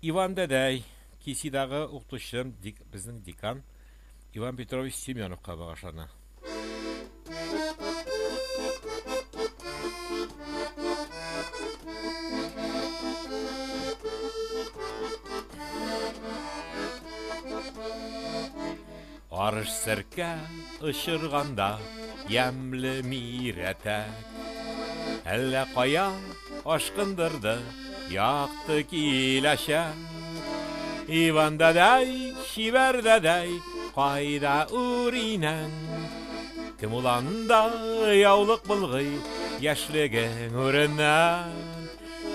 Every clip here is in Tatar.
Иван дәдәй, Кисидагы укытучым, дик, безнең декан Иван Петрович Семеновка багышлана. Арыш серкә очырганда ямьле мирәтәк. Әллә кая ашкындырды якты киләчәк. Иван дәдәй, чибәр дәдәй, кайда үринәң? Кем ул анда яулык болгый яшьлегең үреннән?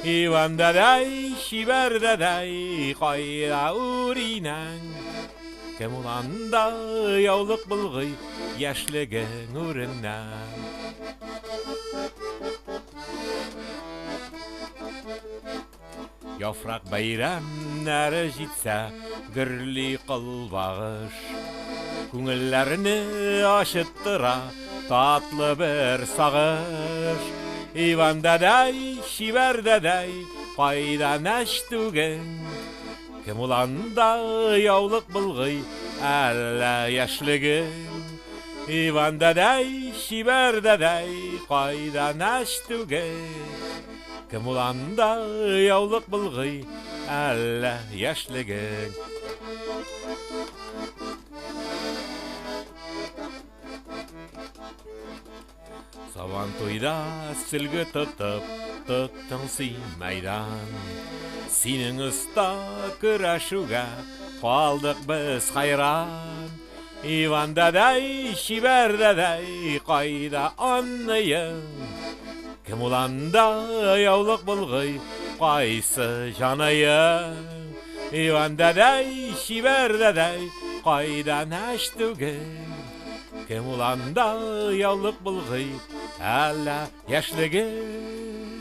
Иван дәдәй, чибәр дәдәй, кайда үринәң? Кем ул анда яулык болгый яшьлегең үреннән? Яфрак бәйрәмнәре җитсә, гөрли кылбагыш. Күңелләрне ачыттыра татлы бер сагыш. Иван дәдәй, чибәр дәдәй, кайда нәчтүгең? Кем ул анда яулык болгый, әллә яшьлегең? Иван дәдәй, чибәр дәдәй, кайда нәчтүгең? Кем ул анда яулык болгый, әллә яшьлегең? Сабан туйда сөлге тотып, тоттың син мәйдан. Синең оста көрәшүгә калдык без хайран. Иван дәдәй, чибәр дәдәй, кайда анныең? Кем ул анда яулык болгый, кайсы җаныең? Иван дәдәй, чибәр дәдәй, кайда нәштүгең? Кем ул анда яулык болгый, әллә яшьлегең?